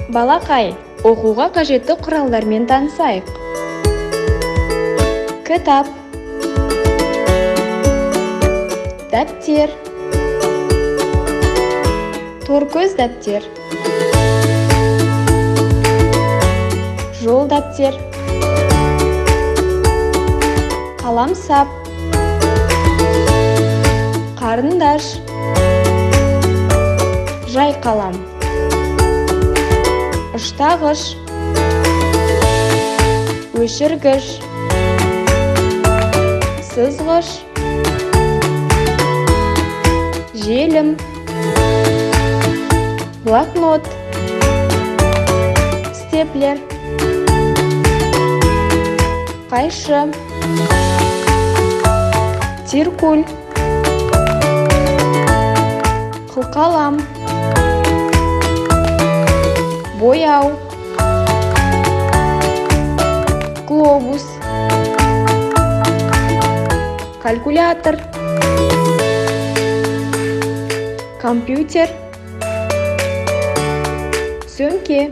Балақай, оқуға қажетті құралдармен танысайық. Кітап, дәптер, торкөз дәптер, жол дәптер, қаламсап, қарындаш, жай қалам, ұштағыш, өшіргіш, сызғыш, желім, блокнот, степлер, қайшы, циркуль, қылқалам, бояу, глобус, калькулятор, компьютер, сөмке.